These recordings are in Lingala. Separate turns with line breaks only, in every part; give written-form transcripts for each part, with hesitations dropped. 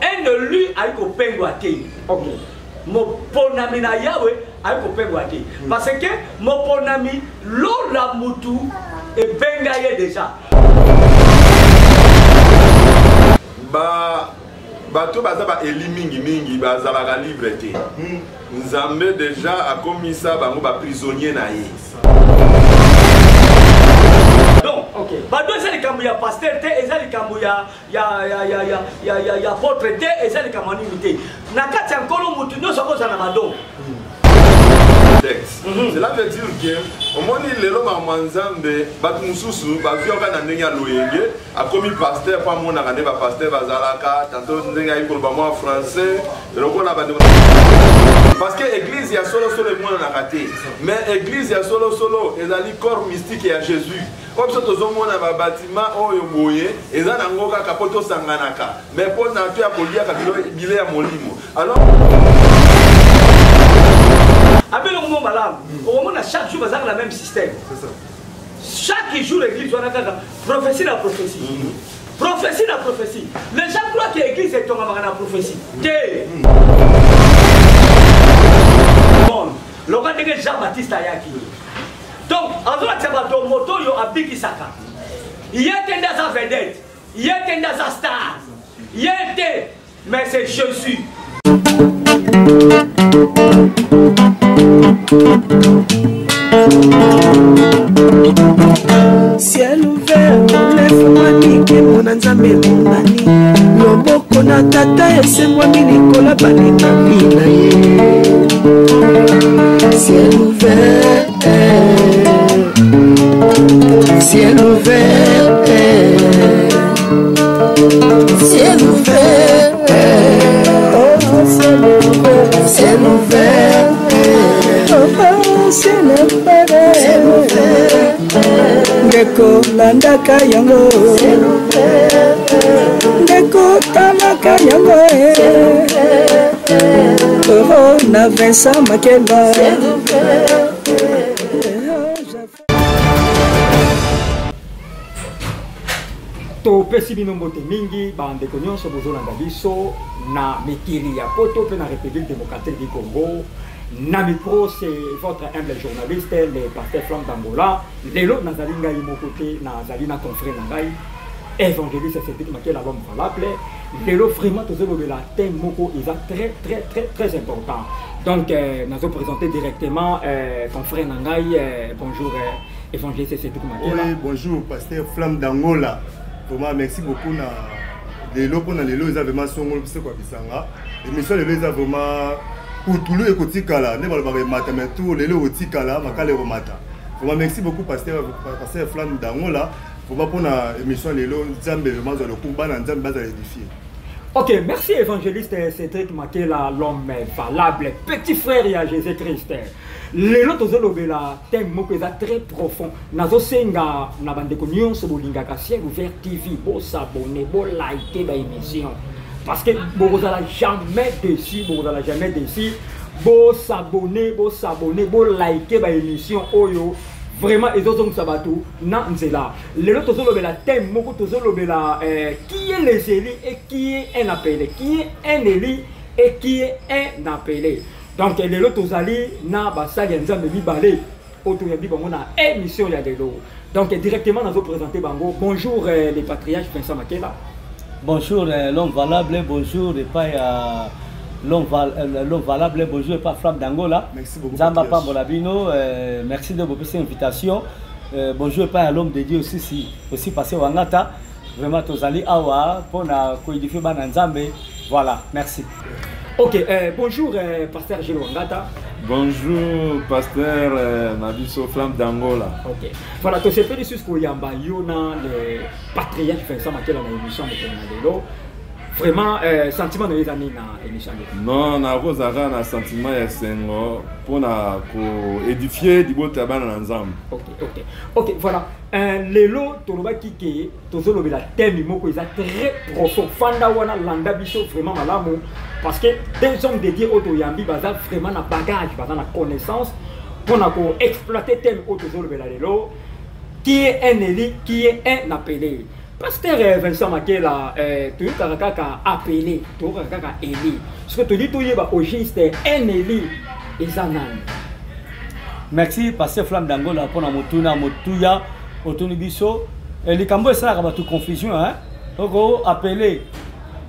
Un élu ayi kopengwa te.
Okay.
Moponami na Yahweh ayi kopengwa te. Parce que moponami lola mutu ebenga ye déjà.
Ba bato baza ba eli mingi mingi bazalaka libre te. Nzambe deja akomisa bango ba prisonnier na ye.
Donc,
okay.
Bato eza likambo ya pasteur te, eza likambo ya ya ya ya ya ya ya ya apôtre te, eza likambo nini te. Na kati ya nkolo mutu nyonso akozala na badon.
Texte. Cela veut dire que omoni lelo makambo ya Nzambe bato mosusu bazwi na ndenge ya loyenge akomi pasteur mpo amonaka nde bapasteur bazalaka tanto ndenge ayi koloba mwa français lokola bandeko parce que église ya solosolo emonanaka te mais église ya solosolo ezali corps mystique ya Jésus. Oyo biso tozomona ba bâtiment oyo boye eza nango kaka mpo tosanganaka mais mpo na to ya koliaka bile ya molimo. Alors
abeloko mo malamu okomona chaque jour bazalaka na même système. Chaque jour église wana kaka prophétie na prophétie. Prophétie na prophétie. Les gens croient que l'église etongamaka na prophétie. Te. Bon, loka ndenge Jean Baptiste ayaki. Donc, azolakisa bato moto oyo abikisaka. Ye te nde aza vedette. Ye te nde aza star. Ye te, mais c'est Jésus.
Ciel ouvert, efungwami, nkembo na Nzambe emonani, loboko na Tata esembwami likolo balingami na ye. Ciel ouvert, ciel ouvert, ciel ouvert, oh, ciel ouvert, ciel ouvert, oh, ciel ouvert, ciel ouvert. Ndeko landaka yango, ndeko talaka yango, oh, na Vincent Makela.
Topesi bino mbote mingi bandeko nyonso bozolanda biso na mikili ya poto mpe na République démocratique du Congo. Na micro, c'est votre humble journaliste, le pasteur Flamme d'Angola. Lelo nazali ngai moko te, nazali na confrère na ngai évangéliste Cédric Makela, l'homme valable. Lelo vraiment tozolobela thème moko eza très très très très important. Donc nazo présenter directement confrère na ngai, bonjour évangéliste Cédric Makela.
Oui, bonjour pasteur Flamme d'Angola. Vraiment merci beaucoup na lelo pona lelo eza vraiment songo biso kwa bisanga. Émission lelo eza vraiment putulu ekotikala nde balobaka emata mais tour lelo ekotikala makala ekomata. Vraiment merci beaucoup pasteur, pasteur Flamme d'Angola. Vraiment pona émission lelo Nzambe vraiment azwa lokumu, bana Nzambe bazala édifié.
Ok, merci évangéliste Cédric Makela, l'homme valable, petit frère ya Jésus-Christ. Lelo tozolobela thème moko eza très profond. Nazosenga na bandeko nyonso bolingaka Ciel Ouvert TV, bo s'abonner, bo liker ba émission. Parce que bokozala jamais déçu, bokozala jamais déçu. Bo s'abonner, bo s'abonner, bo liker ba émission oyo. Vraiment ezozongisa bato na nzela. Lelo tozolobela thème moko, tozolobela qui est les élus et qui est un appelé, qui est un élu et qui est un appelé. Donc lelo tozali na basali ya Nzambe mibale oyo toyambi bango na émission ya lelo. Donc directement nazo présenter bango. Bonjour les patriarches Vincent Makela.
Bonjour l'homme valable, bonjour et pas l'homme l'homme valable, bonjour et pas Flamme d'Angola.
Merci beaucoup,
Nzamba
Patriarche.
Pambola bino, merci de votre invitation. Bonjour et pas à l'homme de Dieu aussi, si, aussi passé Wangata. Vraiment tozali awa pour na koédifier bana Nzambe. Voilà, merci.
Ok, bonjour pasteur Gilles Wangata.
Bonjour pasteur Nabiso Flamme d'Angola.
Ok. Voilà, to sepeli sus ko yamba yona le patriarche Vincent Makela na émission mokolo na lelo. Vraiment sentiment na eza nini na émission lelo?
Non, na kozaka na sentiment ya sengo pona ko édifier libota bana na Nzambe.
Ok, ok. Ok, voilà. Lelo tolobaki ke tozolobela thème moko eza très profond. Fanda wana landa biso vraiment malamu parce que des hommes dédiés oyo toyambi baza vraiment na bagage, baza na connaissance pona ko exploiter thème oyo tozolobela lelo. Qui est un élu, qui est un appelé. Pasteur eh, Vincent Makela, eh, toyokaka kaka appelé, toyokaka kaka Eli. Soki tolingi toyeba au juste un Eli eza nani?
Merci Pasteur Flamme d'Angola mpona motuna motuya otuni biso. Eh, likambo esalaka bato confusion hein? Oko appelé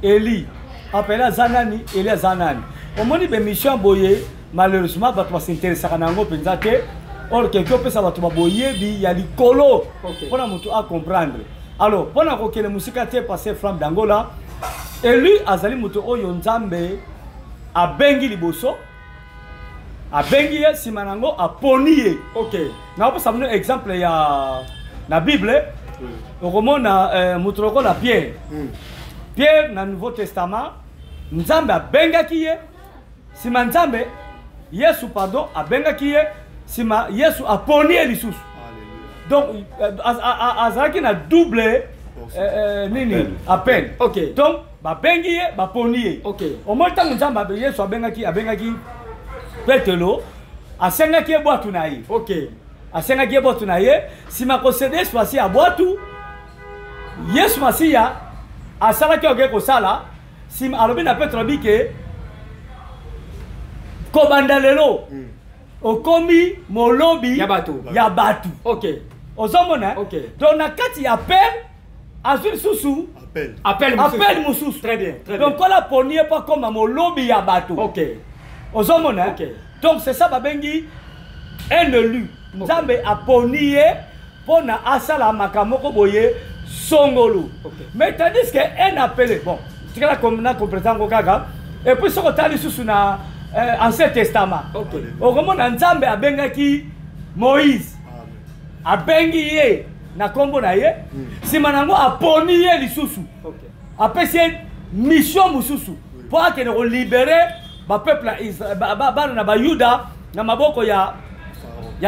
Eli, appelé aza nani, Eli aza nani? Omoni bemission boye malheureusement bato basinteresaka na yango mpenza te or keke opesa bato baboyebi ya likolo mpo na moto acomprendre. Alors mpo na kokende mosika te, passe Flamme d'Angola, Elu azali moto oyo Nzambe abengi liboso, abengi ye, nsima na yango aponi ye. Nakopesa bino exemple ya na Bible. Okomona moto lokola Pierre. Pierre na Nouveau Testament, Nzambe abengaki ye, nsima Nzambe, Yesu pardon, abengaki ye, nsima Yesu aponi ye lisusu. Donc azalaki na double nini, appel. Donc babengi ye, baponi ye. Omoni ntango Nzambe Yesu abengaki Petelo, asengaki ye bwatu na ye. Asengaki ye bwatu na ye, nsima kosede Yesu Masiya bwatu. Yesu Masiya asalaki oke kosala, nsima alobi na Petro abi ke kobanda lelo okomi molobi
ya bato.
Ya bato. Ozomona? Donc na kati ya appel azwi lisusu
appel.
Appel mosusu.
Appel mosusu.
Très bien, très
Donc
bien.
kola aponi ye mpo akoma molobi ya bato. Ozomona? Donc c'est ça babengi un élu. Nzambe aponi ye mpo na asala makambo moko boye songolo. Mais tandis que un appelé, bon, tikala na comprendre yango kaka. Et puis soki otali lisusu na Ancien Testament, okomona Nzambe abengaki Moïse, abengi ye na nkombo na ye, nsima na yango aponi ye lisusu, apesi ye mission mosusu mpo akende kolibere bapeuple ya bana na Bayuda na maboko ya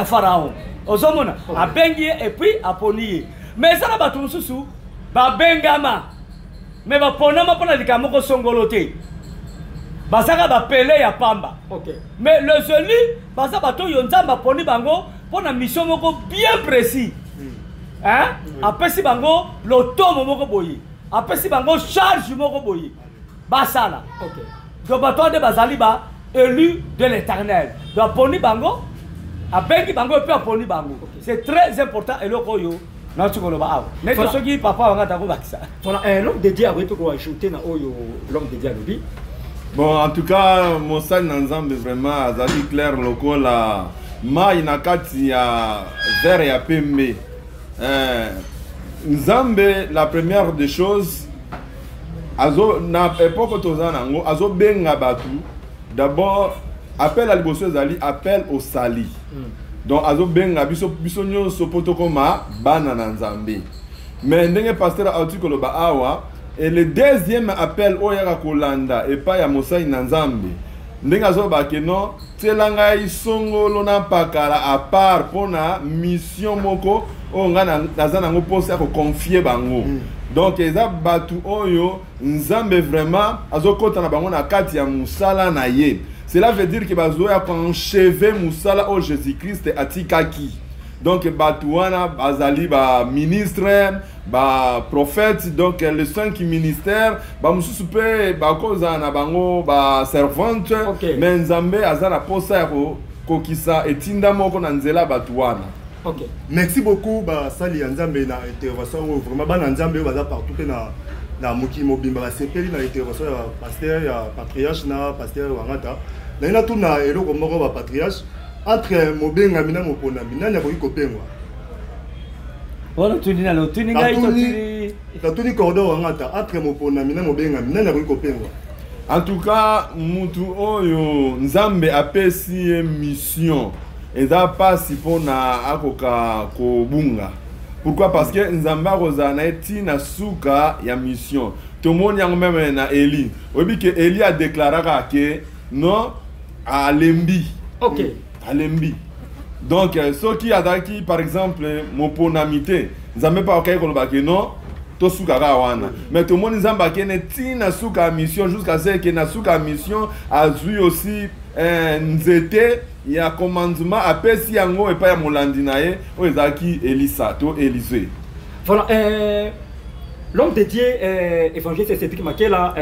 Pharaon. Ozomona, abengi ye et puis aponi ye. Mais eza na bato mosusu babengama mais baponama mpona likambo moko songolo te, bazaka bapele ya pamba. Mais les élus baza bato oyo Nzambe aponi bango mpona mission moko bien précis, hein? Apesi bango lotomo moko boye, apesi bango charge moko boye basala. Donc bato wana nde bazali ba élu de l'Éternel. Donc aponi bango, abengi bango et puis aponi bango. C'est très important eloko oyo nauti koloba awa. Neti soki papa wanga takobakisa.
Voilà, l'homme de Dieu akoki mpe koajoute na oyo l'homme de Dieu alobi.
Bon, en tout cas, mosali na Nzambe vraiment azali clair lokola mai na kati ya verre ya pembe. Nzambe, la première des choses, azo na époque toza nango, azobenga bato d'abord. Appel ya liboso ezali appel au salut. Donc azobenga biso, biso nyonso mpo tokóma bana na Nzambe. Mais ndenge pasteur auti koloba awa, et le deuxième appel oyo yaka kolanda epai ya mosali na Nzambe, ndenge azoloba ke non, tiela ngai songolo na pakala à part mpona mission moko oyo ngai naza nango mposa ya koconfier bango. Donc eza bato oyo Nzambe vraiment azokɔta na bango na kati ya mosala na ye. Cela veut dire ke bazoya koachever mosala oyo Jésus Christ atikaki. Donc bato wana bazali baministre, baprophète, donc les cinq ministères. Bamosusu mpe bakozala na bango baservante. Mais Nzambe aza na posa ya kokokisa etinda moko na nzela ya bato wana.
Merci beaucoup basali ya Nzambe na intervention oyo. Vraiment, bana Nzambe oyo baza partout mpe na mokili mobimba basepeli na intervention ya pasteur, ya patriarche na pasteur Wangata. Naye natuna eloko moko, bapatriarche: entre mobengami na moponami, nani akoki kopengwa?
Wana otuni nani? Otuni ngai to otuni?
Natuni cordon Wangata: entre moponami na mobengami, nani akoki kopengwa?
En tout cas, mutu oyo Nzambe apesi ye mission, eza mpasi mpona akoka kobunga. Pourquoi? Parce que Nzambe akozala na ye ntina suka ya mission. Tomoni yango même na Eli. Oyebi ke Eli adeklaraka ke non, alembi. Alembi. Donc soki azalaki par exemple moponami te, Nzambe mpe akokaki koloba ke non, tosuka kaka wana. Mais tomoni Nzambe akende ntina suka ya mission, jusqu'à ce ke na suka ya mission azwi aussi nzete ya commandement, apesi yango epai ya molandi na ye oyo ezalaki Elisa to Élisée.
Voilà. L'homme de Dieu, évangéliste Cédric Makela,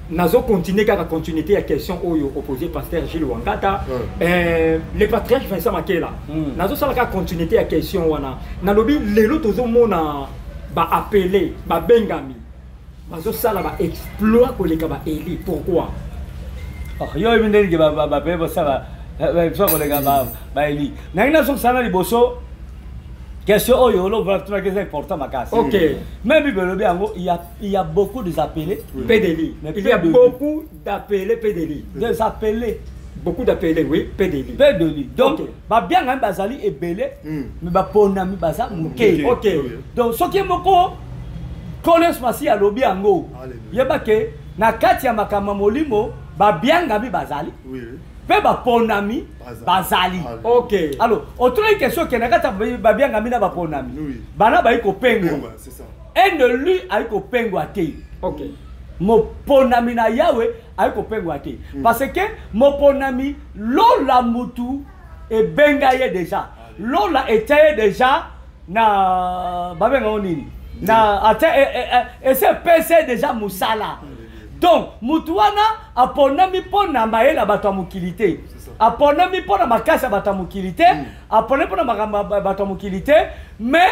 nazo continuer kaka continuité ya question oyo opposé pasteur Gilles Wangata. Le patriarche Vincent Makela, nazo sala kaka continuité ya question wana. Nalobi lelo tozomona ba appelé, ba bengami, bazosala ba exploit koleka ba Eli. Pourquoi?
Oh, yo oyebi ndenge bape bosala biso koleka baeli. Nangi nazokosala liboso question oyo olotunaki, eza important makasi. Même Bible elobi yango, il y a beaucoup des appelés.
Peu d'élus.
Mais
Il y a
peu d'élus.
beaucoup d'appelés, peu d'élus.
Des appelés.
Beaucoup d'appelés, oui, peu d'élus.
Peu d'élus. Donc babiangami bazali ebele, mais baponami baza moke. Donc soki moko Koles Masi alobi yango,
Alléluia.
yeba ke na kati ya makambo ya molimo, babiangami bazali mpe baponami
Bazali.
bazali.
Alléluia.
Alors otuni question ke na kati ya babiangami na baponami, bana bayi kopengwa.
Pengwa, c'est ça.
Un élu ayi kopengwa te. Moponami na Yawe ayi kopengwa te, parce que moponami, lola mutu ebenga ye déjà, lola etia ye déjà na babenga ngo nini, na atia ese epesa ye déjà mosala. Donc mutu wana aponami mpo na mayele ya bato ya mokili te, aponami mpo na makasi ya bato ya mokili te, aponami mpo na makambo ya bato ya mokili te, mais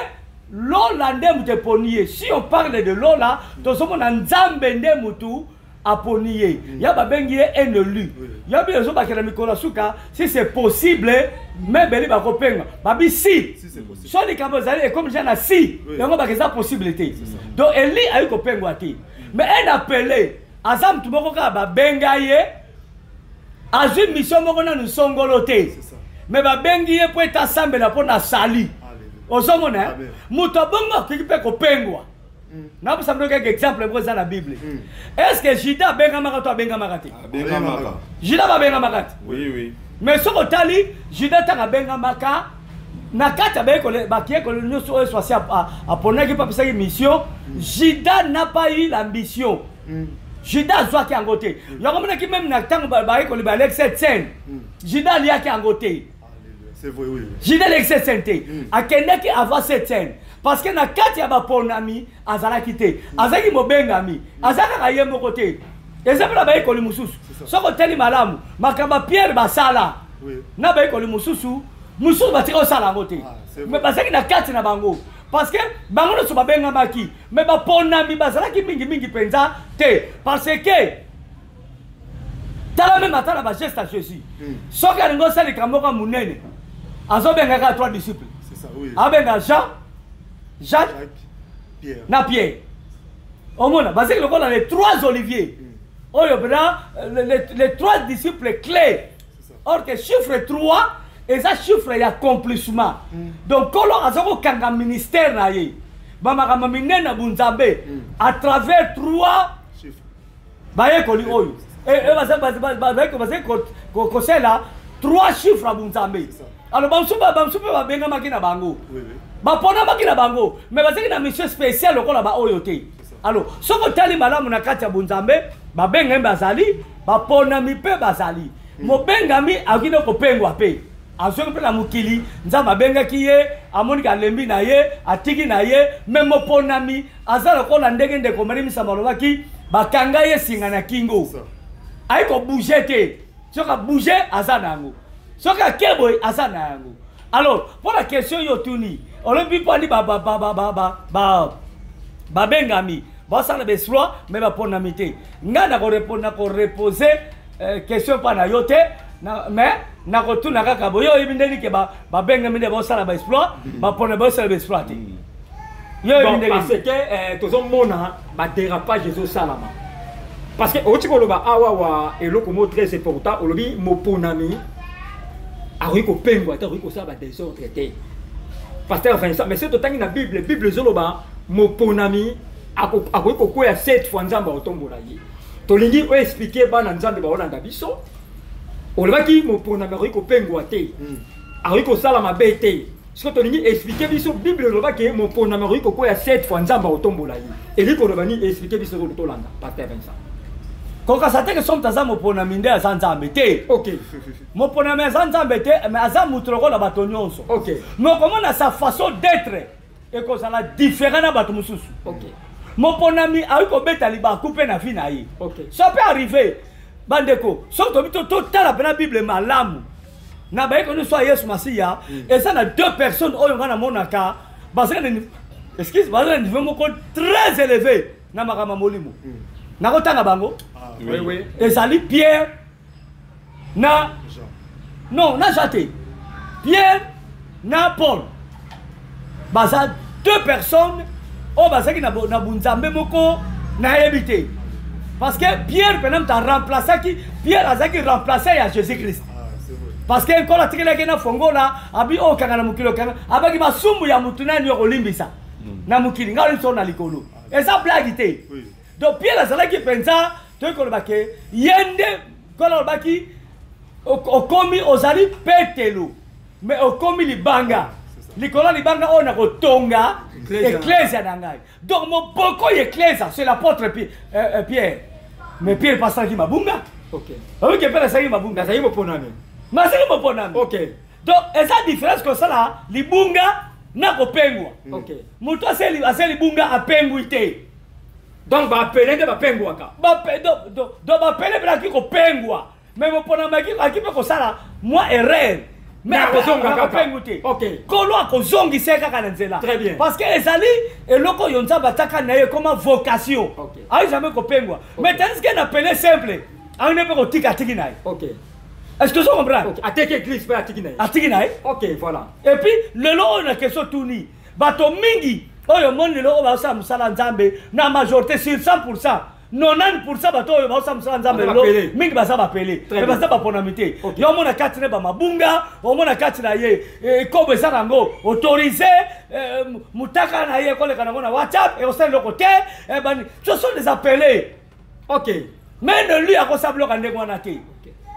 lola nde mutu eponi ye. Si on parle de lola, tozomona Nzambe nde mutu aponi ye, ya babengi ye un élu. Ya bi ezobakela mikolo ya suka, si c'est possible, mebeli bakopenga babi si.
Si c'est possible.
So likambo ezali ekomi déjà na si, yango baka eza possible te. Donc élu ayi kopengwa te, mais un appelé aza mutu moko kaka babenga ye, azwi mission moko nanu songolo te,
ça.
mais babengi ye mpo ete asambela mpo na sali.
Alléluia.
Ozomona, eh?
Amen.
Moto abongo akoki mpe kopengwa. Napesa bino kaka exemple moko eza na Bible. Est ce que Juda abengamaka to abengamaka te?
Abengamaka.
Juda babengamaka te?
Oui.
Mais soki otali Juda, ntango abengamaka, na kati ya bayekole, bakiyekole nyonso oyo swasi aponaki mpe apesaki mission, Juda n'a pas eu l'ambition. Juda azwaki yango te. Yango monaki même na ntango bayekoli baleki cette cène, Juda aliaki yango te.
Alléluia. C'est vrai, oui.
Juda aleki cette cène te, akendaki avant cette cène, parce que na kati ya baponami azalaki te. Azalaki mobengami, aza kaka ye moko te, eza mpe na bayekoli mosusu. Soki oteli malamu makambo ya Pierre basala na bayekoli mosusu, mosusu batika kosala yango te.
Ah, c'est vrai.
Mais bazalaki na kati na bango, parce que bango nyonso babengamaki, mais baponami bazalaki mingimingi mpenza te. Parce que tala même ata na bageste ya Jésus, soki alingi osala likambo moko ya monene, azobengaka trois disciples.
C'est ça, oui.
Abenga Jean, Jacques
Jacques, Pierre.
na Pierre. Omona bazalaki lokola les trois oliviers oyo mpena les trois disciples clés.
C'est ça.
Or que chiffre 3 eza chiffre ya accomplissement. Donc Nkolo aza kokanga ministère na ye, bamakambo minene ya bunzambe, à travers trois
Chiffre.
bayekoli oyo. Bazali kosala trois chiffres ya bunzambe.
Ça.
Alors bamosusu mpe babengamaki na bango, baponamaki na bango, mais bazalaki na mission spéciale lokola baoyo te. Alors soki otali malamu na kati ya bonzambe, babengami bazali, baponami mpe bazali. Mobengami akoki nde kopengwa mpe azwaki mpe na mokili, Nzambe abengaki ye, amoniki alembi na ye, atiki na ye. Mais moponami aza lokola ndenge ndeko Mari Misamba alobaki, bakanga ye singa na kingo,
Ça.
ayi kobouger te. Soki abouger, aza na yango, soki ake boye, aza na yango. Alors mpo na question oyo otuni, olobi mpo ani babengami basala baexploit mais baponami te, ngai nakorepose question mpa na yo te, mais nakotuna kaka boye: oyebi ndeni ke babengami nde basala baexploit, bapona basala baexploit te? Yo oyebi
Bon,
ndenge
parce que tozomona badérapage ezosalama, parce que outi koloba awa wa eloko moko très important. Olobi moponami akoki kopengwa te, akoki kosala badésordre te, pasteur Vincent. Mais soki totangi na Bible, Bible ezoloba moponami akoki kokwea sept fois, Nzambe akotombola ye. Tolingi oexpliquer bana Nzambe baolanda biso. Olobaki moponami akoki kopengwa te, akoki kosala mabe te. Soki tolingi expliquer biso, Bible elobaki moponami akoki kokwea sept fois, Nzambe akotombola ye, elingi koloba nini? Expliquer biso, tolanda, pasteur Vincent.
Kokasa te ke so moto aza moponami nde aza Nzambe te. Moponami aza Nzambe te, mais aza moto lokola bato nyonso. Mais okomona sa façon d'être ekozala différent na bato mosusu.
Moponami akoki kobeta libaku mpe na vie na ye. Ça peut arriver. Bandeko, soki tobi totala mpe na Bible malamu, na bayeko nyonso ya Yesu Masiya, eza na deux personnes oyo ngai namonaka bazali na, excuse, bazali na niveau moko très élevé na makambo ya molimo. Nakotanga bango.
Oui, oui.
Ezali Pierre na
Jean.
Non, na Jean te. Pierre na Paul. Baza deux personnes oyo bazalaki na bunzambe moko nayebi te. Parce que Pierre mpena moto aremplaçaki, Pierre azalaki remplaçant ya Jésus-Christ.
Ah, c'est vrai.
Parce que nkolo atikelaki na fongola, abi oyo okanga na mokili okanga, abaki masumu ya motu nani okolimbisa na mokili, ngai olimbisa oyo na likolo. Eza blague te. Donc Pierre azalaki mpenza, toyei koloba ke ye nde nkolo alobaki okomi ozali Petelo, mais okomi libanga. Likolo libanga oyo na kotonga eklezia na ngai. Donc moboko ya eklezia, c'est l'apôtre Pierre. Mais Pierre asalaki mabunga. Oyoki Pierre asalaki mabunga.
Azalaki moponami.
Mais azalaki moponami. Donc eza différence kosala libunga na kopengwa. Moto asali libunga apengwi te.
Donc bapele nde bapengwaka.
Donc bapele mpe aki kopengwa. Mais moponami aki mpe kosala mwa erreur. Mais
Mais akozonga kaka.
akopengwi te. Kolo akozongisa ye kaka na nzela.
Très bien.
Parce que ezali eloko oyo Nzambe atiaka na ye comme vocation. Ayi jamais kopengwa. Mais tandis que na pele simple, ayi ne mpe kotika atiki na ye. Est-ce que vous comprenez?
Ateki église mpe atiki na ye.
Atiki na ye.
Ok, voilà.
Et puis lelo oyo na question tuni, bato mingi oyo moni lelo oyo bazosala mosala Nzambe na majorité sur 100%, 90% bato oyo bazosala mosala Nzambe
Baza
lelo,
bapele.
mingi baza bapele.
Très
Mais
bien.
baza baponami te. Yo omona kati na ba mabunga, omona kati na ye, ekobo eza nango autorisé, mutaka na ye koleka nango na WhatsApp, ekosala eloko te, bani, ce sont des appelés. Mais ne lui akosala biloko ya ndenge wana te.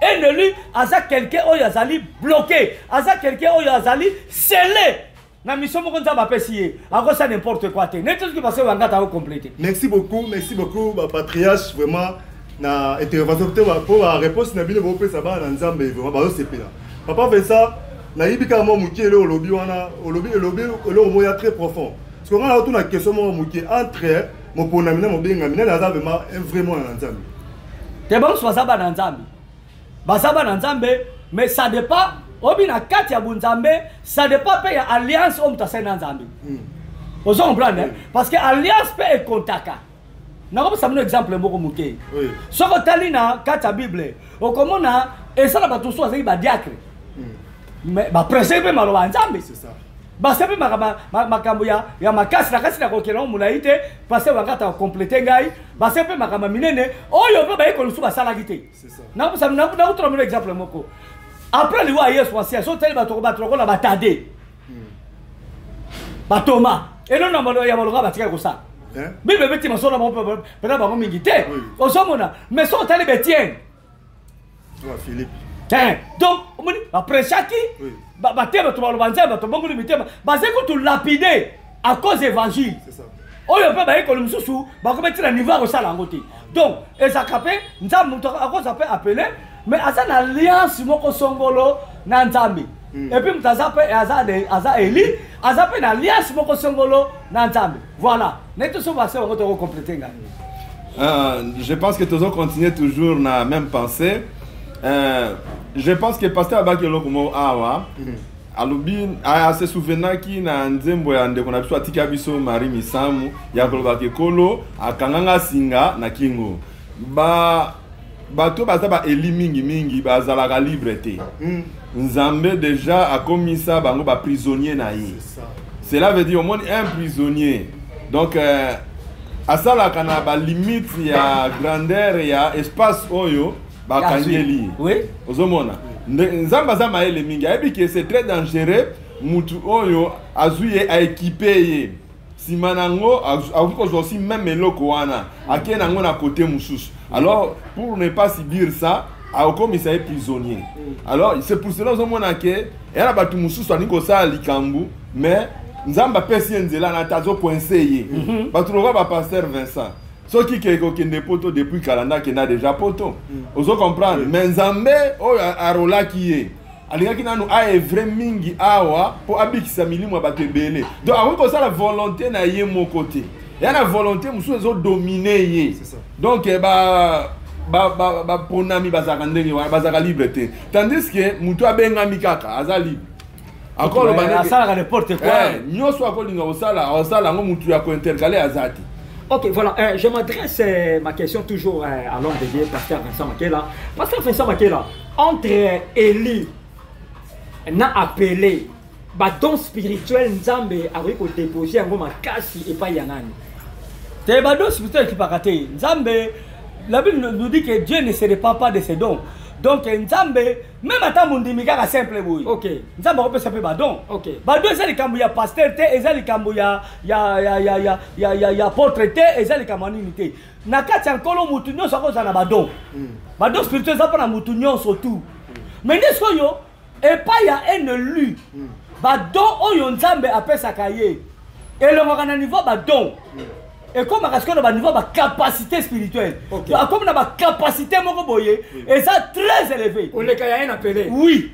Et ne lui aza quelqu'un oyo azali bloqué, aza quelqu'un oyo azali scellé. Na mission moko Nzambe apesi ye, akosa n'importe quoi te. Neti soki parce wanga ta compléter.
Merci beaucoup, merci beaucoup ba patriarche vraiment na intervention te ba pour la réponse na bino bopesa ba na Nzambe vraiment ba sepela. Papa Vincent na yebi ka mo mukie le olobi wana, olobi olobi eloko moya très profond. Parce que on a tout na question mo mukie entre moponami na mobenga mina naza vraiment un vrai mwana na Nzambe.
Te bon soza ba na Nzambe. Baza ba na Nzambe, mais ça dépend obi na kati ya bunzambe, ça dépend pe ya alliance oyo moto asali na Nzambe. Ozo comprendre, hein? Parce que alliance pe ekontaka. Nakopesa bino exemple moko moke. Soki otali na kati ya Bible, okomona eza na bato mosusu bazalaki ba diacre. Mais ba prêcher pe maloba ya Nzambe.
C'est ça.
Base pe makambo ya makasi na kasi na kokela ngo molai te, parce que bakata compléter ngai, base pe makambo minene oyo pe bayekoli mosusu basalaki te.
C'est ça.
Nakopesa bino, nakotala bino exemple moko. Après liwa ya Yesu Masiya, soki otali bato bato lokola ba Tade, ba Thomas, eloko na ya malonga batikali kosala.
Hein?
Bible ebeti masolo na bango mpe na bango mingi te. Ozomona, mais soki otali ba Etienne,
Ouais, Philippe.
Hein? Donc, omoni, ba prêchaki, ba te bato baloba Nzambe, bato bongoli mitema, bazali kutu lapide à cause évangile.
C'est ça.
Oyo mpe bayekoli mosusu bakomi ti na niveau ya kosala yango te. Donc, ezalaka mpe Nzambe moto akoza mpe appelé, mais aza na alliance moko songolo na Nzambe. Et puis moto aza mpe, aza de, aza élu, aza mpe na alliance moko songolo na Nzambe. Voilà. Neti so base bango toko compléter ngai.
Je pense que tozo continuer toujours na même pensée. Je pense que pasteur abaki eloko moko awa, alobi, a se souvenaki na nzembo ya ndeko na biso atika biso Marie Misamu ya kolobaka ekolo akanganga singa na kingo. Ba bato baza ba eli mingi mingi bazalaka libre te. Nzambe déjà akomisa bango ba prisonnier na ye.
C'est ça.
Cela veut dire au moins un prisonnier. Donc asalaka na ba limite ya grandeur ya espace oyo bakangeli.
Oui.
Ozomona. Nzambe aza mayele mingi. Ayebi que c'est très dangereux mutu oyo azwi ye a équipé ye. Sima nango, akoki kozwa aussi même eloko wana. Ake nango na côté mosusu. Alors pour ne pas subir ça, akokomisa ye prisonnier. Alors c'est pour cela ozomona ke eya na bato mosusu alingi kosala likambo, mais Nzambe apesi ye nzela na te, azocoince ye. Bato lokola ba pasteur Vincent, soki ke kokende poto depuis kala nda akenda déjà poto. Ozo comprendre? Mais Nzambe oyo arolaki ye, alingaki nanu aevre mingi awa po abikisa milimo ya bato ebele. Donc akoki kosala volonté na ye moko te. Ya na volonté mosusu ezodomine ye. Donc eh, ba baponami bazalaka ndenge wana, bazalaka libre te, tandis que moto abengami kaka aza libre.
Akoloba asalaka n'importe quoi.
Eh, nyonso akolinga kosala, akosala yango, motu ya kointercale aza te.
Ok, voilà. Je m'adresse ma question toujours à l'homme de Dieu, Pasteur Vincent Makela. Pasteur Vincent Makela, entre Élie na appelé, ba don spirituel Nzambe akoki kodépose yango makasi epai ya nani?
Te, badon spirituel ekipaka te. Nzambe, la Bible nous dit que Dieu ne se répand pas de ses dons. Donc Nzambe, même ata mondimi kaka simple boye, Nzambe akopesa mpe badon. Badon eza likambo ya pasteur te, eza likambo ya apôtre te, eza likambo ya nini te. Na kati ya Nkolo, mutu nyonso akozala na badon. Badon spirituel eza mpona mutu nyonso tu. Mais nde sikoyo epai ya un élu, badon oyo Nzambe apesaka ye elongaka na niveau badon, ekomaka sikoyo na baniveau bacapacité spirituelle. Akomi na bacapacité moko boye eza très élevé.
Koleka ya ye appelé.
Oui.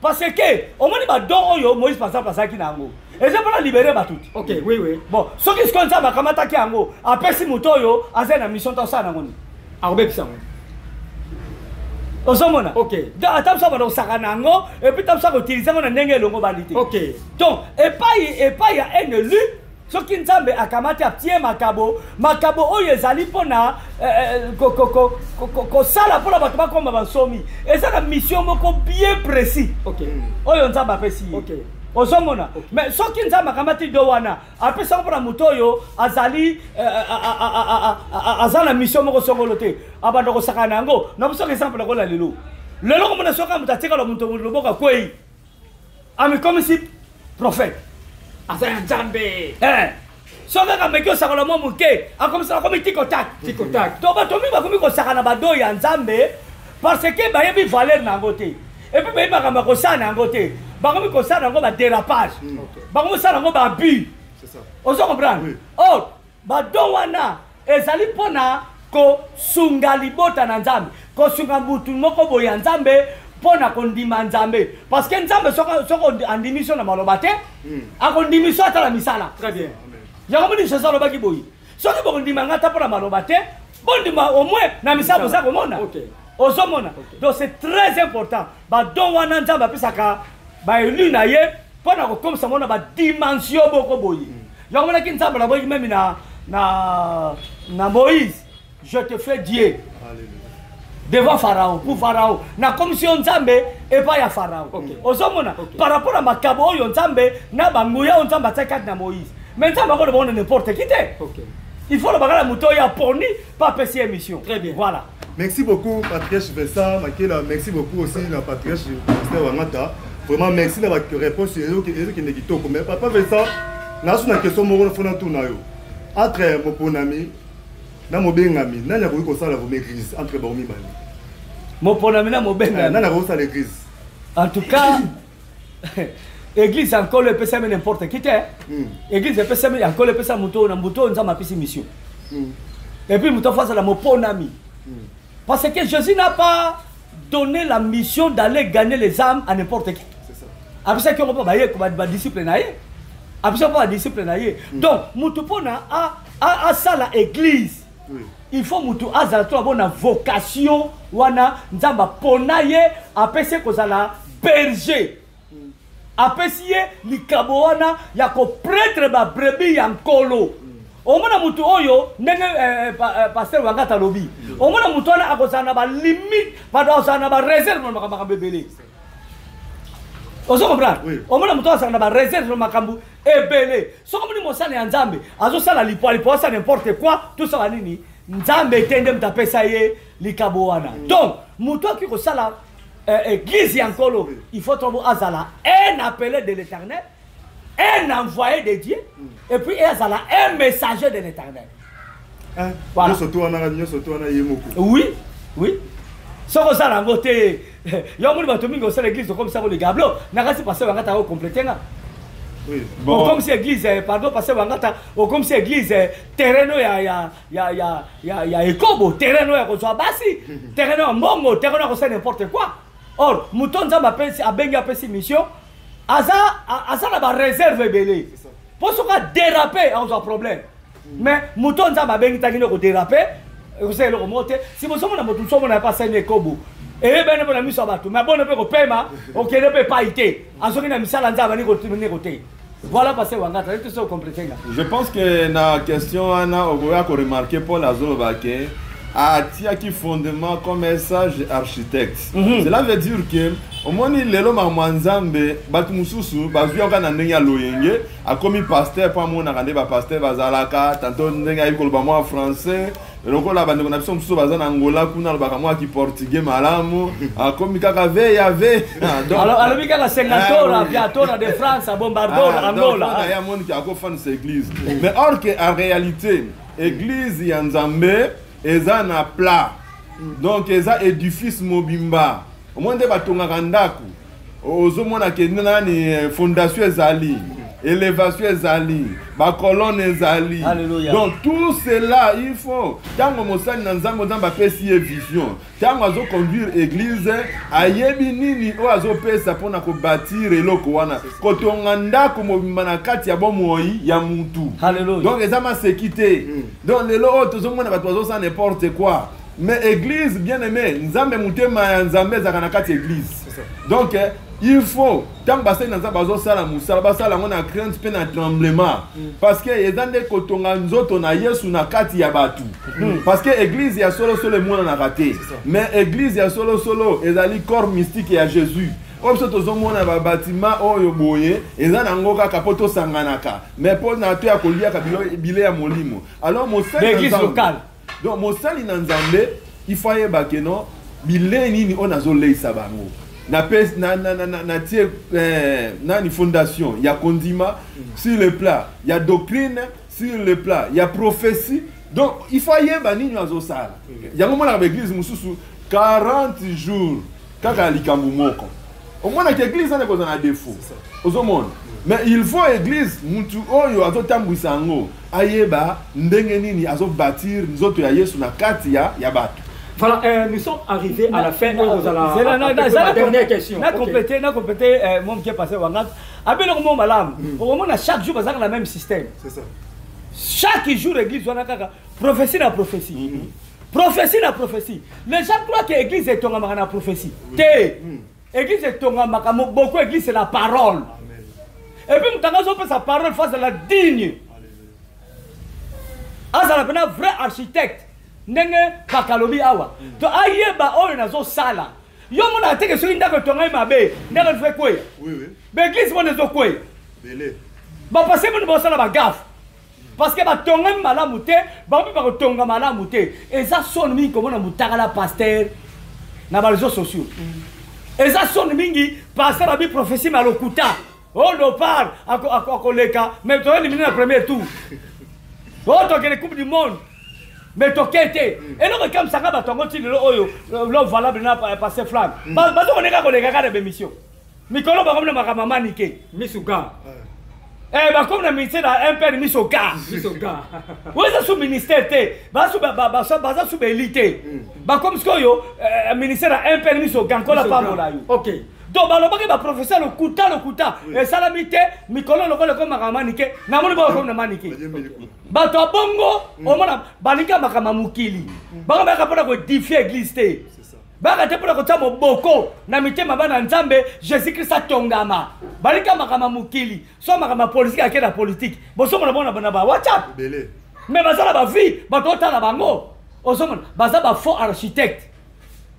Parce que omoni badon oyo Moïse par exemple azalaki na yango, eza mpona libérer bato te.
Ok, oui oui.
Bon, soki sikoyo Nzambe akamataki yango, apesi moto oyo aza na mission to asala nango nini?
Akobebisa yango.
Ozomona?
Ok.
Donc ata biso banda kosaka na yango, et puis ta biso akoutilize yango na ndenge elongo bali te. Donc epai ya un élu, soki Nzambe akamati atie makabo, makabo oyo ezali mpona kosala mpona bato bakoma bansomi, eza na mission moko bien précis oyo Nzambe apesi ye. Ozomona? Mais soki Nzambe akamati don wana, apesaka mpona moto oyo azali aza na mission moko songolo te, abanda kosaka na yango. Na biso exemple lokola lelo, lelo komona soki moto atikala moto loboko akwei, amikomisi prophète.
Aza ya Nzambe.
Eh, soki kaka meki osakola mwa moke, akomisaka komi tikotak.
Tikotak.
To bato mingi bakomi kosaka na badon ya Nzambe parce que bayebi valeur na yango te, et puis bayebi makambo ya kosala na yango te. Bakomi kosala yango badérapage, bakomi kosala yango baabus. Ozo comprendre?
Oui.
Or badon wana ezali mpona kosunga libota na Nzambe, kosunga mutu moko boye ya Nzambe mpo na kondima Nzambe, parce que Nzambe soko andimi so na maloba te, akondimi so ata na misala.
Très bien.
Yango moni Jésus alobaki boye: soki bokondima nga ata mpo na maloba te, bondima au moins na misala boza komona. Ozomona? Donc c'est très important, badon wana Nzambe apesaka baélu na ye mpo na kokomisa mona badimension moko boye. Yango monaki Nzambe alobaki même na Moïse: je te fais Dieu devant Pharaon, pour Pharaon, nakomisi yo Nzambe epai ya Pharaon. Ozomona? Par rapport na makabo oyo Nzambe na banguya oyo Nzambe atiaki kati na Moïse. Mais Nzambe akoloba ngo na n'importe qui te. Il faut lobaka na moto oyo aponi mpo apesi ye mission.
Très bien.
Voilà.
Merci beaucoup, Patriarche Vincent Makela. Merci beaucoup aussi, la Patriarche Pasteur Wangata. Vraiment, merci de la réponse. Ezokende kitoko. Mais Papa Vincent, nazo na question moko fona tuna yo. Entre moponami na mobengami, nani akoki kosala vraiment église entre bango mibale?
Moponami na mobengami?
Nani akoki kosala église?
En tout cas, église ya Nkolo epesami n'importe qui te. Église epesami ya Nkolo epesa moto na moto oyo Nzambe apesi mission. Et puis moto afo azala moponami, parce que Jésus n'a pas donné la mission d'aller gagner les âmes à n'importe qui.
C'est ça.
Apesaki yango mpo baye badisciple na ye, apesaki mpo badisciple na ye. Donc motu mpona asala église, il faut motu azala to abona vocation wana. Nzambe apona ye, apesi ye kozala berger, apesi ye likabo wana ya kopaître babrebis ya Nkolo. Omona motu oyo ndenge pasteur Wangata alobi, omona motu wana akozala na balimite, pardon, akozala na baréserve na makambo ebele. Ozo comprendre?
Oui.
Omona motu azala na baréserve na makambo ebele. Soki omoni mosala ya Nzambe azosala lipwalipwa, asala n'importe quoi, tosala nini? Nzambe te nde moto apesa ye likabo wana. Donc motu akoki kosala église ya Nkolo, il faut tobo azala un appelé de l'Éternel, un envoyé de Dieu, et puis azala un messager de l'Éternel.
Hein?
Voilà.
Nyonso to wana ye moko.
Oui, soki osala yango te, yo moni bato mingi osala église okomisa ngo ligablo. Nakasi pasteur Wangata okomplete nga.
Bon.
Okomisi église, pardon, pasteur Wangata, okomisi église terrain oyo ya ekobo, terrain oyo ya kozwa basi, terrain oyo ya mbongo, terrain oyo ya kosala n'importe quoi. Or moto Nzambe apesi, abengi, apesi mission, aza na baréserve ebele, mpo soki adérape akozwa problème. Mais moto Nzambe abengi nde kodéraper, ekosala eloko moko te. Si bozomona moto mosu, omona pa asali ekobo, eyebani mpo na miso ya bato, mais abona mpe kopema, okende mpe epai te, azoki na misala Nzambe ani kote. Voilà, pasteur Wangata, tout ça complété nga.
Je pense que na question wana, okoya koremarquer Paul azoloba ke atiaki fondement comme un sage architecte. Cela veut dire que omoni lelo makambo ya Nzambe, bato mosusu bazwi kaka na ndenge ya loyenge, akomi pasteur mpo amonaka nde bapasteur bazalaka, tantôt ndenge ayebi koloba mwa français, lokola bandeko na biso mosusu baza na Angola kuna, alobaka mwa kiportugais malamu, akomi kaka veya ve.
Alobi kaka sengatora viatora de France bombardora Angola.
Ye amoniki akofandisa église, mais or que en réalité église ya Nzambe eza na plat, donc eza édifice mobimba. Omoni nde batongaka ndako, ozomona ke nani, fondation ezali, élévation ezali, bacolonne ezali. Donc tout cela, il faut ntango mosali na Nzambe, Nzambe apesi ye vision, ntango azoconduire église, ayebi nini oyo azopesa mpona kobâtir eloko wana, kotonga ndako mobimba na kati ya bomoi ya mutu. Donc eza maseki te. Donc lelo oyo tozomona bato bazosala n'importe quoi, mais église, bien aimé, Nzambe, motema ya Nzambe ezalaka na kati ya église. Donc il faut ntango basali na Nzambe bazosala mosala, basala yango na crainte mpe na tremblement, parce que eza nde kotonga nzoto na Yesu na kati ya bato. Parce que église ya solosolo emonanaka te, mais église ya solosolo ezali corps mystique ya Jésus. Oyo biso tozomona babâtiment oyo boye, eza nango kaka mpo tosanganaka, mais mpo na to ya koliaka bile ya molimo. Alors mosali, donc mosali na Nzambe, il faut ayeba ke non, bilei nini oyo nazoleisa bango, natie nani, fondation ya kondima sur le plat ya doctrine, sur le plat ya prophétie. Donc il faut ayeba nini azosala yango. Monaka baéglise mosusu 40 jours kaka likambo moko, omonaka église wana ekozala na défaut, ozomona. Mais il faut église, mutu oyo azotambwisa yango ayeba ndenge nini azobâtir nzoto ya Yesu na kati ya bato.
Voilà, nous sommes arrivés à la fin. La dernière question.
Na complété, na complété, mon qui est passé Wangat. Abelo mo malam. Au moment chaque jour bazaka la même système.
C'est ça.
Chaque jour église wana kaka prophétie na prophétie. Prophétie na prophétie. Les gens croient que l'église est tombée na prophétie. Te. Église est tombée beaucoup, église c'est la parole.
Amen.
Et puis mutangazo pe sa parole face à la digne. Azala pena vrai architecte. Ndenge bakalobi awa to ayeba oyo nazosala. Yo mona teke soki ndako etongai mabe, ndako efe kweya. Baéglise mona ezokweya, bapasteur moni bosala bagaffe parce que batongami malamu te, bango mpe bakotonga malamu te. Eza soni mingi komona motakala pasteur na baréseaux sociaux. Eza soni mingi, pasteur abi prophétie ma lokuta oyo lopar akoleka, mais toéliminer na premier tour, oyo tokende Coupe du monde, mais toke te. Eloko ekamisaka bato yango ti lelo oyo, l'homme valable na pasteur Flamme bazokoneka koleka kaka na bémission. Mikolo bakomi na makambo manike.
Misuka.
Bakomi na ministère na mpr misoka.
Misoka.
Oyo eza su ministère te, baza su baeli te, bakomi sikoyo ministère ya mpr misoka. Nkola pambola yo. Donc balobaki baprofesseur lokuta, lokuta esalami te. Mikolo lokola ekomaka manike, namoni bakomi na manike. Bato ya bongo omona balingi makambo ya mokili, bango bayaka mpona koédifier église te, bayaka te mpona kotia moboko na mitema bana Nzambe, Jésus Christ atongama. Balingi makambo ya mokili, so makambo ya politike, ake na politike. Bozomona bona na ba WhatsApp, mais baza na bavie, bato otala bango, ozomona baza bafaux architecte.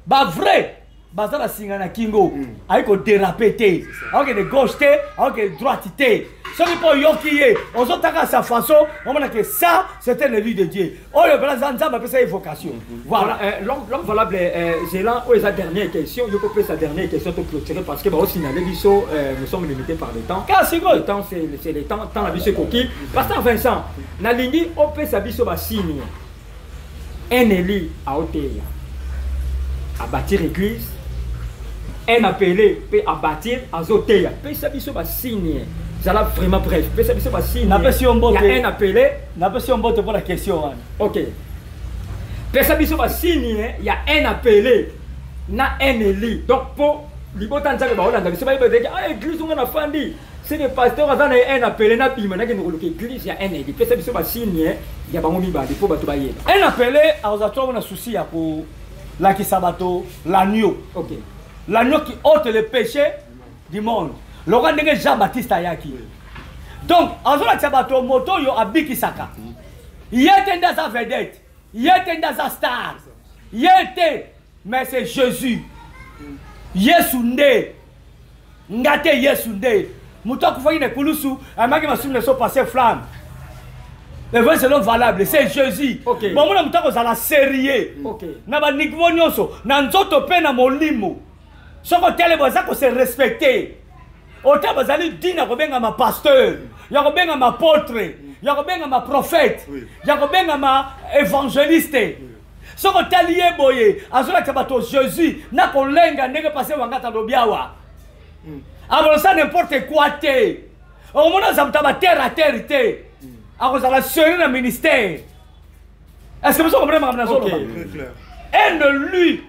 Bavrai baza na singa na kingo, ayi kodéraper te, akokende gauche te, akokende droite te. Soki mpo oyoki ye ozotaka sa façon, omona ke ça c'est un élu de Dieu, oyo mpena Nzambe apesa ye vocation.
Voilà, l'homme valable, Zélan, oyo eza dernière question. Yo kopesa dernière question, to clôturer, parce que baosignale biso, nous sommes limités par le temps.
Kasi
le temps, c'est le temps, temps na biso ekoki. Pasteur Vincent, nalingi opesa biso basigne un élu aoteya à bâtir église, un appelé mpe à bâtir azoteya. Pesa biso basigne, zala vraiment bref, pesa biso basigne.
Napesi yo mbote.
Ya un appelé.
Napesi yo mbote mpo na question wana.
Ok, pesa biso basigne ya un appelé na un élu, donc mpo libota Nzambe baolanda biso bayeba teke ah, église ngo nafandi. C'est que pasteur aza na ye un appelé, nabima nakende koluka église ya un élu. Pesa biso basigne ya bango mibale mpo bato bayeba.
Un appelé akozala trop na souci ya kolakisa bato l'agneau. L'agneau qui ôte le péché du monde, lokola ndenge Jean Baptiste ayaki. Donc azolakisa bato moto oyo abikisaka. Ye te nde aza vedette, ye te nde aza star, ye te, mais c'est Jésus. Yesu nde, nga te, Yesu nde moto akufaki na ekulusu, amaki masumu na so passe flamme. Le vrai, c'est l'homme valable, c'est Jésus. Bomona moto akozala sérieux na baniveau nyonso, na nzoto mpe na molimo. Soki otele bo aza kose respecter, ota bazali digne ya kobengama pasteur, ya kobengama apôtre, ya kobengama prophète, ya kobengama évangéliste. Soki otali ye boye, azolakisa bato Jésus na kolenga ndenge pase wangata alobi awa. Akolosala n'importe quoi te. Okomona aza moto ya baterre à terre te, akozala sérieux na ministère. Est ce que bozo comprendre makambo nazoloba?
Très clair.
Un élu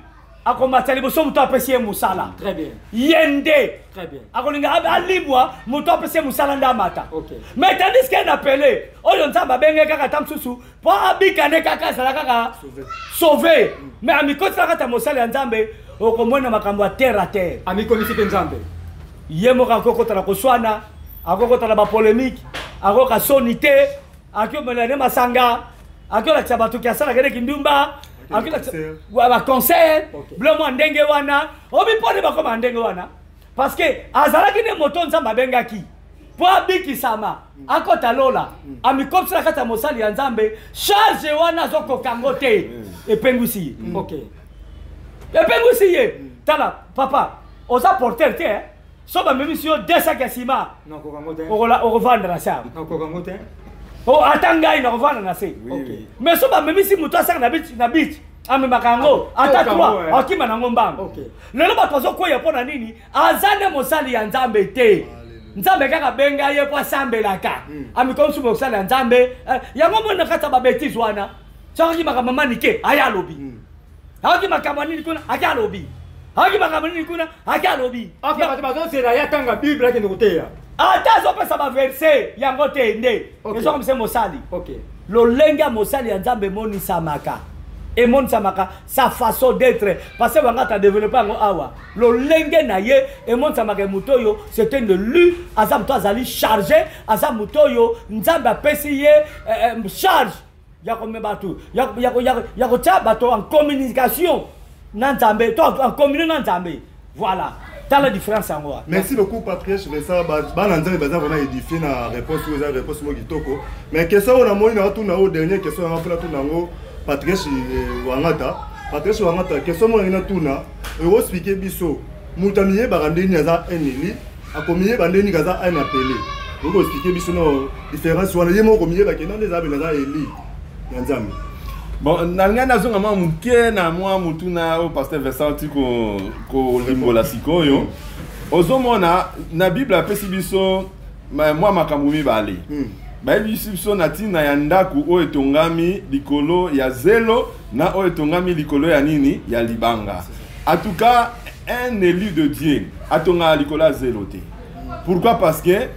akomata liboso moto apesi ye mosala.
Très bien.
Ye nde
Très bien.
akolinga alimwa, moto apesi ye mosala nde amata. Mais tandis que un appelé oyo Nzambe abenge kaka ta mosusu mpo abika nde kaka azala kaka sauvé, mais amikotisa kati ya mosala ya Nzambe, okomona makambo ya terre à terre.
Amikomisi mpe Nzambe.
Ye moko akokota na koswana, akokota na bapolémique, akoka soni te, akomela nde masanga, akolakisa bato ki asalaka nde kindumba, akolakisa baconcert. Bilo mwa ndenge wana obi mpo nde bakoma ndenge wana, parce que azalaki nde moto Nzambe abengaki mpo abikisama, akɔta lola. Amikomisi na kati ya mosali ya Nzambe, charge wana azokoka yango te, epengwisi ye. Epengwisi ye. Tala papa, oza porteur te, eh? So bamemisi yo deux sacs ya nsima,
Nakoka yango te.
Okovanda na se awa.
Nakoka yango te.
Oh, ata ngai nakovanda na se. Mais so bamemisi moto asaka na beach, na beach amemaka yango ata
Toka yango,
3,
eh.
akima nango mbango. Lelo bato bazokweya mpo na nini? Aza nde mosali ya Nzambe te. Nzambe kaka abenga ye mpo asambelaka, amikomisi mosali ya Nzambe. Yango moni na kati ya babêtises wana, soki makambo manike aya alobi, ayoki makambo nini kuna ake alobi, ayoki makambo nini kuna ake alobi.
Ok, bato bazozela ye atanga Bible, akende koteya.
Ata azopesa baverset yango te nde ezokomisa mosali. Lolenge ya mosali ya Nzambe emonisamaka, emonisamaka sa façon d'être, parce que wanga ta développé yango awa. Lolenge na ye emonisamaka moto oyo c'est un élu, aza moto azali chargé, aza moto oyo Nzambe apesi ye charge ya komema bato, ya kotia bato en communication na Nzambe to en communion na Nzambe. Voilà, tala différence yango wana.
Merci beaucoup, Patrice Vincent. Bana Nzambe baza vraiment édifié na réponse oyo, eza réponse moko kitoko. Mais question oyo namoni na tuna oyo, dernière question yanga mpona tuna yango, Patrice Wangata. Patrice Wangata, question moko nangi natuna, okoexpliquer biso moto amiyebaka ndeni aza un élu, akomiyeba ndeni aza un appelé? Okoexpliquer biso no différence wana, ye moko komiyeba ke nani eza bene aza élu ya Nzambe?
Bon, na ngai nazonga mwa moke na mwa motuna oyo pasteur Vincent ti kolimbola sikoyo. Ozomona na Bible apesi biso mwa makambo mibale. Bayebisi biso na ntina ya ndako oyo etongami likolo ya zelo na oyo etongami likolo ya nini, ya libanga. En tout cas, un élu de Dieu atongaka likolo ya zelo te. Pourquoi? Parce que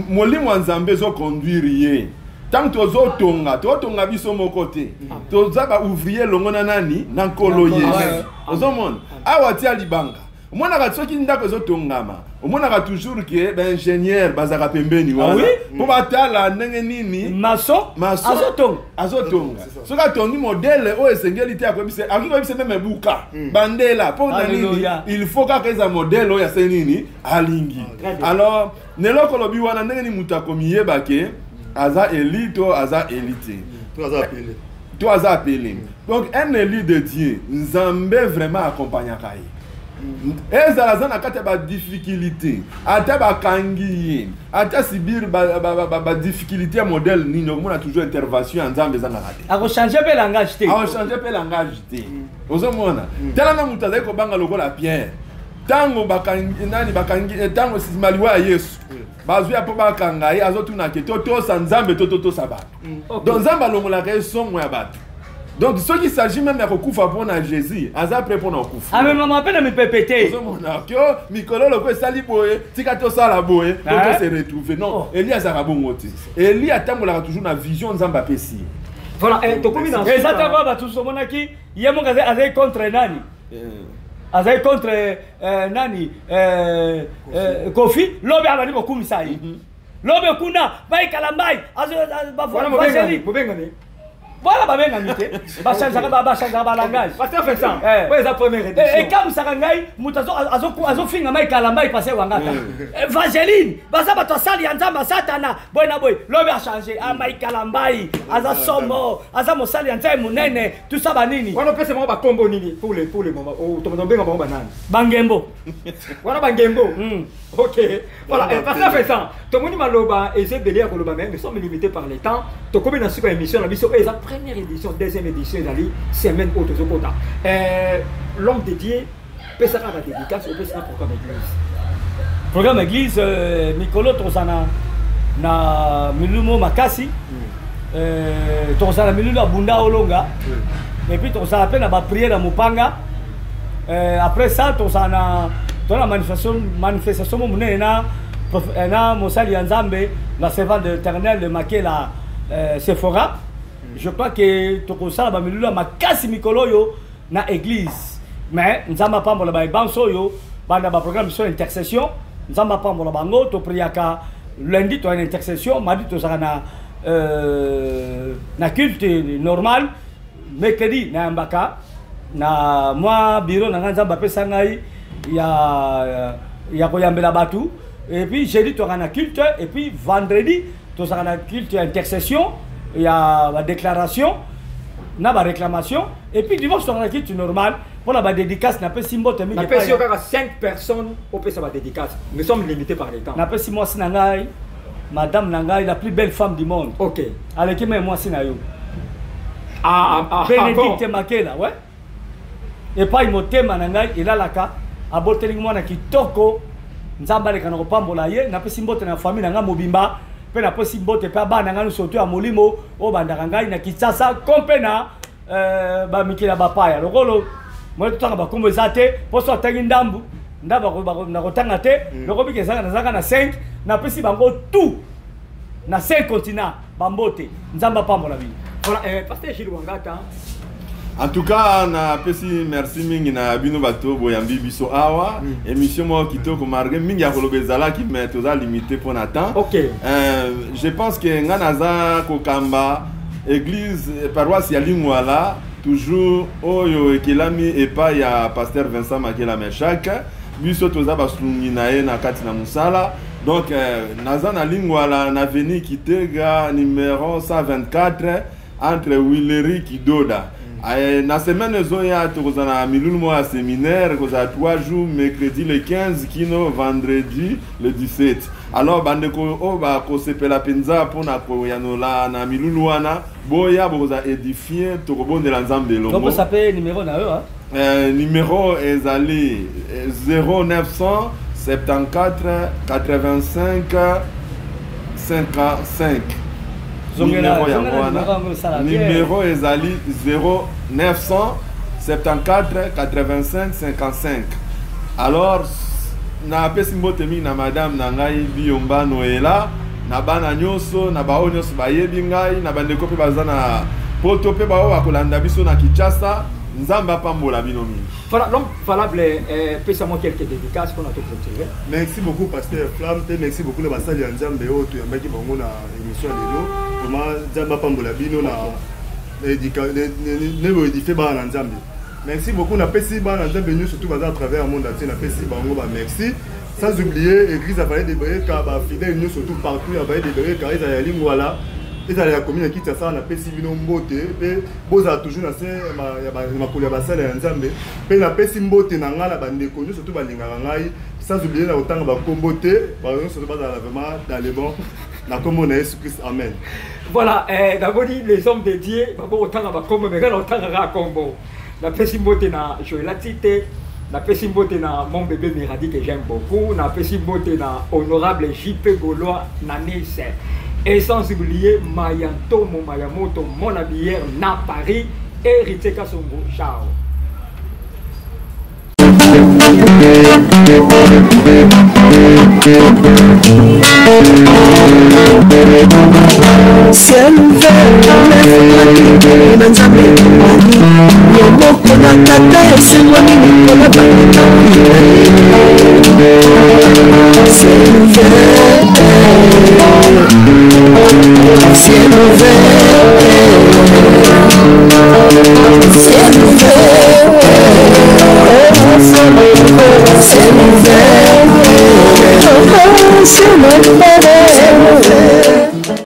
molimo ya Nzambe ezoconduire ye. Ntango tozotonga, tozotonga biso moko te, toza baouvrier elongo na nani? Na Nkolo Yesu. Ozomona awa tia libanga, omonaka soki ndako ezotongama, omonaka toujours ke baingénieur bazalaka pembeni wana mpo batala ndenge nini
maçon
maçon
azotonga.
Azotonga. Soki atongi modèle oyo esengeli te, akoyebisa, akoki koyebisa même ebuka bandela mpo na nini.
Alléluia.
Il faut kaka eza modèle oyo asali nini, alingi.
Très bien.
Alors neloko olobi wana, ndenge nini moto akomiyeba ke aza élu to aza élu te?
To aza appelé.
To aza appelé. Donc un élu de Dieu, Nzambe vraiment accompagnaka ye, ezala aza na kati ya badifficulté, ata bakangi ye, ata subir badifficulté ya modèle nini, okomona toujours intervention ya Nzambe ezangaka te.
Akochange mpe langage te.
Aochange mpe langage te. Ozomona, tala na moto azali kobanga lokola Pierre, ntango bakangi nani, bakangi ntango nsima liwa ya Yesu, bazwi ya mpo bakanga ye, azotuna ke totosa Nzambe to totosa bato? Donc Nzambe alongolaka ye songo ya bato. Donc soki s'agit même ya kokufa mpo na Jésus, aza prêt mpo na kokufa.
Amemama mpe na mipepe te.
Ozomona ke oh, mikolo loko esali boye, tika tosala boye to
Hein?
to se retrouver. Non,
Oh.
Eli azalaka bongo te. Eli atambolaka toujours na vision Nzambe apesi ye.
Voilà, tokomi na
Eza ntango bato mosusu omonaki ye moko azali contre nani, azali contre nani, Kofi. Lobi abandi kokumisa ye, lobi kuna baikala mbai.
Wana mobengani, mobengani.
Voilà, babengami te, bachangeaka balangage.
Pasteur Vincent,
Eh.
oyo eza première édition.
Ekamisaka ngai moto azofinga mai kala mai pase wangata evangeline, baza bato asali ya Nzambe, asatana boye na boye. Lobi achange mai kala mbai, aza somo, aza mosali ya Nzambe monene, tusa banini.
Wana opesa bango bakombo nini pour le moment? Tobenga bango banani?
Bangembo.
Wana bangembo. Ok, voilà. Pasteur Vincent, tomoni maloba eza ebele ya koloba, mais nous sommes limités par le temps. Tokomi na suka émission na biso oyo eza première édition. Deuxième édition ezali semaine oyo tozokota. L'homme de Dieu, pesaka badédicace, opesaka programme église.
Programme église, mikolo tozala na milulu makasi. Tozala milulu ya bunda olonga, et puis tozala mpe na baprière ya mopanga. Après ça, tozala na toza na manifestation mo monene na mosali ya Nzambe, la servante de l'Éternel de Makela, Sephora. Je crois que tokosala bamilulu ya makasi mikolo oyo na église. Mais Nzambe apambola baebanso oyo banda baprogramme biso ya intercession. Nzambe apambola bango. Topriaka lundi, toya na intercession, mardi tozalaka na culte normal, mercredi nayambaka na mwa bureau na ngai Nzambe apesa ngai ya koyambela bato, et puis jeudi tozalaka na culte, et puis vendredi tozalaka na culte ya intercession, ya badéclaration na baréclamation, et puis dimanche tozalaka na culte normal. Mpona badédicace, napesi mbote mingi.
Napesi yo
epai
kaka 5 personnes opesa badédicace, nous sommes limités par le temps.
Napesi mwasi na ngai, madame na ngai, la plus belle femme du monde. Aleki me mwasi na yo.
Ah, ah, ah,
Bénédicte
bon.
Makela, ouais, epai motema na ngai elalaka, abotelingi mwana kitoko. Nzambe aleka na kopambola ye. Napesi mbote na famille na ngai mobimba, mpe napesi mbote mpe bana ngai nyonso to ya molimo oyo bandaka ngai na Kinshasa ko mpe na bamikili ya bapaya. Lokolo moi totanga bakombo eza te, mpo so atangi ndambu ndambu nakotanga te. Lokobika ezaka nazalaka na 5, napesi bango tout na 5 continent bambote. Nzambe apambola bino.
Voilà, pasteur Gilles Wangata.
En tout cas, napesi merci mingi na bino bato boyambi biso awa. Émission moko kitoko, malgré mingi ya koloba ezalaki, mais toza limité mpo na temps. Je pense que nga naza kokamba église, paroisse ya Lingwala, toujours oyo ekelami epai ya pasteur Vincent Makela Meshak. Biso toza basungi na ye na kati na mosala. Donc naza na Lingwala, na avenue Kitega numéro 124, entre Wileri Kidoda. Na semaine ezoya tokozala na milulu moko ya séminaire, ekozala 3 jours, mercredi le 15 kino vendredi le 17. Alors bandeko oyo bakosepela mpenza mpona koyanola na milulu wana, boya, bokozala édifié, tokobondela Nzambe elongo.
Topesa mpe numéro na yo, hein?
Numéro ezali 0974 85 55.
Zongela-
Numéro yango
zongela
wana.
numéro yango esala bien.
Numéro ezali 0974 85 55. Alors napesi mbote mingi na madame na ngai Biyomba Noela, na bana nyonso, na baoyo nyonso bayebi ngai, na bandeko mpe baza na poto mpe baoyo bakolanda biso na Kinshasa. Nzambe apambola bino mingi.
Voilà, l'homme valable, pesa-moi quelques dédicaces pour notre clôturer.
Merci beaucoup, pasteur Flamme, mpe merci beaucoup na basali ya Nzambe oyo toyambaki bango na émission ya lelo. Vraiment, Nzambe apambola bino na ne boédifie bana na Nzambe. Merci beaucoup. Napesi bana na Nzambe nyonso tu baza à travers monde entier, napesi bango bamerci, sans oublier église ya Vallée de Bereka, bafidèle nyonso tout partout ya Vallée de Bereka, ezala ya Lingwala, ezala ya commune ya Kinshasa. Napesi bino mbote mpe bozala toujours na se ya makolo ya basala ya Nzambe. Mpe napesi mbote na ngai na bandeko nyonso tu balingaka ngai, sans oublier na kotanga bakombo te, bango nyonso tu bazala vraiment dans le bon na kombo na Yesu Christ, amen.
Voilà, d'abord les hommes de Dieu, d'abord autant na bakombo, mais quand autant na kombo. Napesi mbote na Joël Tite, napesi mbote na mon bébé Miradi que j'aime beaucoup, napesi mbote na honorable JP Gaulois na Nice. Et sans oublier Mayantomo Mayamoto, mon habilleur na Paris. Héritier Kasongo. Ciao.
Ciel ouvert na nzambe ekomani loboko na tata esengwami likolo Ciel ouvert, ciel ouvert, ciel ouvert, ciel ouvert, ciel ouvert.